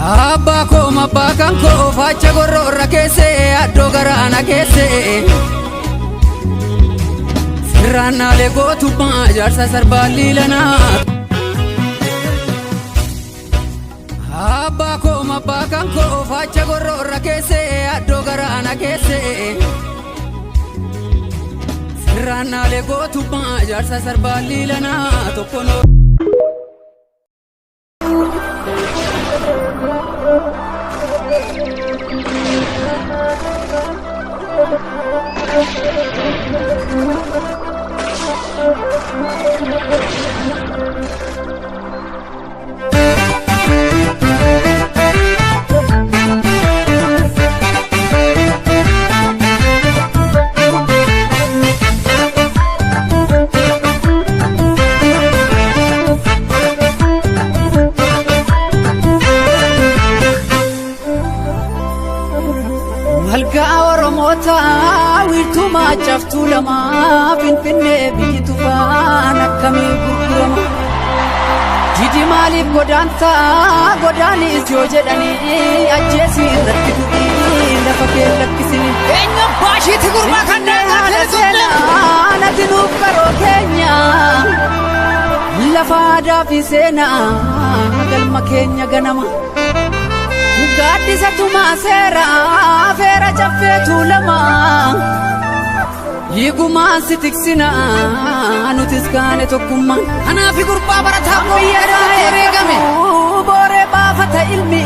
Abbaa koo mabbaa kan koo faacha gorroorra keessee addoo garaana keessee sirraannaalee gootummaa jaarsa sarbaa liilanaa. Abbaa koo mabbaa kan koo faacha gorroorra keessee addoo garaana keessee sirraannaalee gootummaa jaarsa sarbaa liilanaa tokko noo. Malkaa Oromoota wiirtuu maacaftuu lamaa Finfinnee biyyi tufaan akkamii gurgurama. Didi maaliif godaanta godaanis yoo jedhanii ajjeesii irratti du'ii lafa kee lakkisini. Eenyu baashiitti gurbaa kan daangaa Haala keessa seenaa nati nuuf qaroo keenya lafa aadaa fi seenaa galma keenya ganama. Gaaddisa tumaa seera feera caffee tuulamaa Dhiigumaan si tiksina nutis kaane tokkummaan. Kanaafi gurbaa barataa Biyya booyyee wareegame. booree baafata ilmi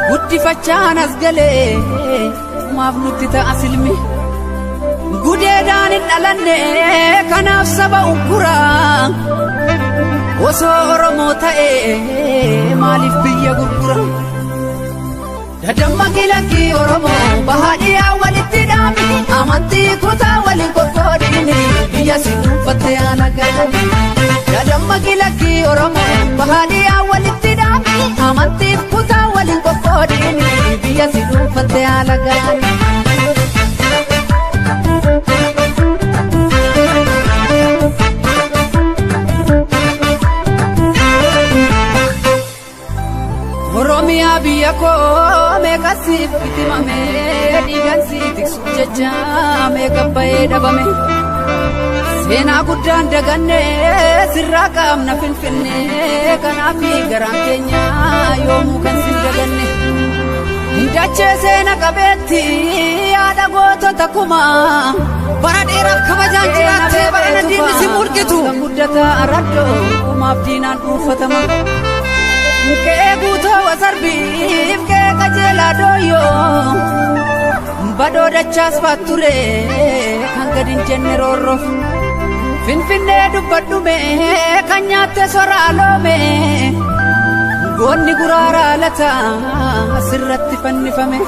guddifachaan as galee maaf nutti ta'a silmi. Gudeedaan hin dhalanne kanaaf saba ukkuraa osoo Oromoo ta'ee maaliif biyya gurgura? Dadamma kilakkii Oromoo bahaadhiyaa walitti dhaami amantii kutaa waliin qoqqoodini biyya si dhuunfatte haala galee. Dadamma kilakkii Oromoo bahaadhiyaa walitti dhaami amantiif kutaa waliin qoqqoodini biyya si dhuunfatte haala galee. Oromiyaa biyya koo meeqa siif bitimame dhiigan si tiksuuf jecha meeqa bahee dhabame seenaa guddaan daganne sirraa qaamna finfinne kanaaf garaan keenya yoomuu kan sin daganne dachee seena qabeetti yaada gootota kumaa Bara dheeraaf kabajaan jiraattee bara diinni si mulqitu. kan guddataa araddoo umaaf diinaan dhuunfatama. Kee guutoo wasarbiif kee qajeelaa dooyyoo badoo dachaas faatture kan gadi hin jenne roorroof. Finfinnee dubbadhume kan nyaatte soraa loome goonni guraaraa lata asirratti fannifame.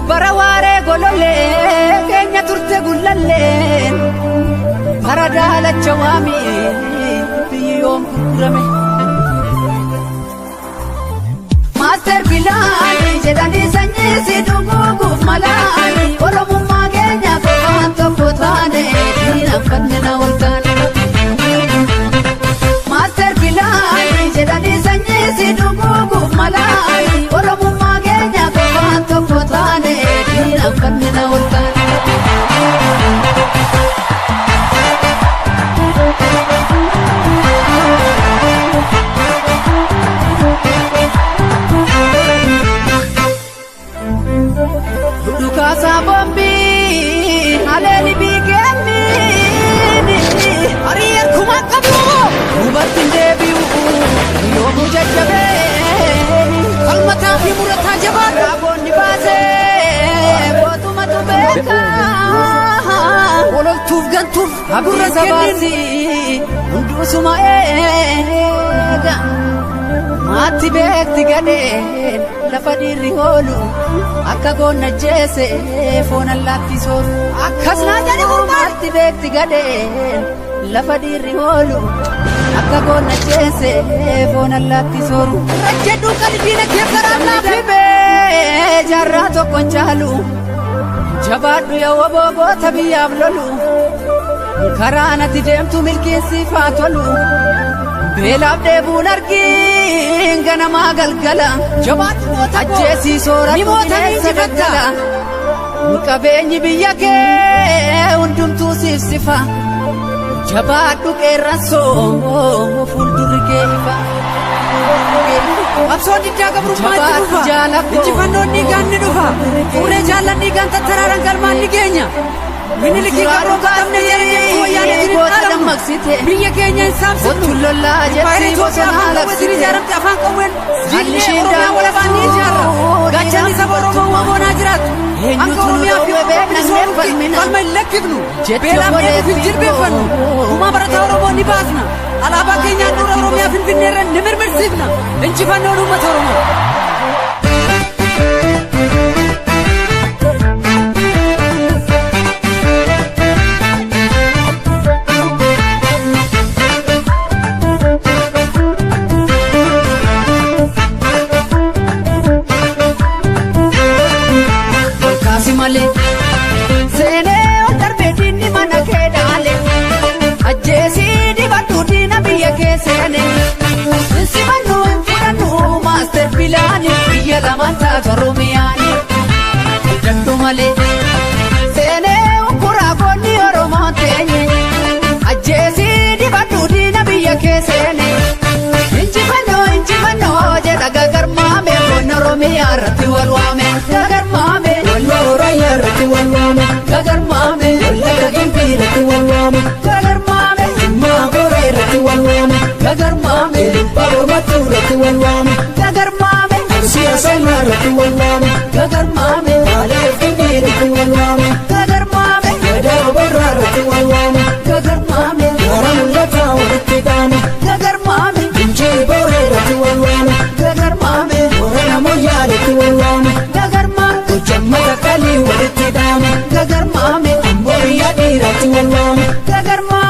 Bara waaree golollee keenya turte gullallee bara daalacha waamii biyyi yoom gurgurame. Maaster Bilaanii jedhanii sanyii si dhuguuguuf malaanii Oromummaa keenya qofaan tokko taane diinaffanne na ol taane. Maaster Bilaanii jedhanii sanyii si dhuguuguuf malaanii Oromummaa keenya qofaan tokko taane diinaffanne na ol taane. Dhukaasaa boombii haleeli biigeemmiini. Hariyyeen kumaa qabu. Dubartiin deebi'u yoomuu jajjabeeni. Falmataa fi murataa jabaadha. Raabonni baasee gootumatu beekaa. Ololtuuf gantuuf gurra Gurra kennin. sabaasii hundusuma eega. Maatti beekti gadheen lafa dhiirri hoolu akka goonna jeese foon allaatti sooru. Akkas naa jedhe gurbaan. Maatti beekti gadheen lafa dhiirri hoolu akka goonna jeese foon allaatti sooru. Rajjedhuu kan diina kee karaa Namni laafe. darbee jaarraa tokko hin caalu jabaadhu yaa wobogoota biyyaaf lolu karaa natti deemtu milkeessiif haa tolu. Beelaaf dheebuun argiin ganamaa galgala. Jabaadhu goota koo. Ajjeesii sooratu Ni moota ni bineensa injifatta. daggala. Qabeenyi biyya kee hundumtuu siif sifa. Jabaadhu qeerransoo fuuldurri kee ifa. Qabsoon diddaa gabrummaa itti Jabaadhu fufa. jaalakko. Injifannoon dhiigaan ni dhufa. Fuuree jaallan dhiigaan tattaraaran galmaan ni geenya. Minilikii gabroonfatamne jedhanii wayyaanee jiru Goota dhaalamu. dammaqsite. Biyya keenya hin saamsifnu. Ottu lollaa Impaayera jetti Itoophiyaa bosonaa afaan qawweetiin labsite. ijaaramte afaan qawween Haalli diinee isheen Oromiyaa walabaan ni ijaarra. daangessuu Gaachanni saba Oromoo waboonaa jiraatu. Hanga Eenyutu nu Oromiyaa fi dhoowwe Oromoo beeknannee bilisoomutti falmina. falma hin lakkifnu. Jetti Beelaaf dheebuuf hin obboleettii jilbeeffannu. koo. Gumaa barataa Oromoo ni baasna. Alaabaa keenyaan dura Oromiyaa Finfinneerra ni mirmirsiifna. Injifannoon uummata Oromoo. Kaasi malee seenee ol darbee diinni mana kee dhaale ajjeesii dibadhu diina biyya kee seene simannu hin fudhannu maaster pilaani biyya lamaan taatu Oromiyaani dadhu malee seenee ukkuraa goonni Oromoon teenye ajjeesii dibadhu diina biyya kee seene injifannoo injifannoo jedha gagarmaame goonni Oromiyaa irratti wal waame gagarmaame. Walla Oromiyaa irratti wal waame. Gagarmaame, Wallagga Gimbii irratti wal waame. gagarmaame, Jimmaa Gooree irratti wal waame. gagarmaame, Ilubbaabor Mattuu irratti wal waame. gagarmaame, Arsii Asallaa irratti wal waame. gagarmaame, Baalee Finfinnee irratti wal waame. gagarmaame, Gadaa Oborraa irratti wal waame. gagarmaame, Gaara mul'ataa walitti qaame. gagarmaame, Injii Booree irratti wal waame. gagarmaame, Boorana Moyyaa irratti wal waame. gagarmaame, Gojjamma Takkalii walitti dhaame. gagarmaame, Amboo biyya dhiiraatti wal waame. gagarmaame.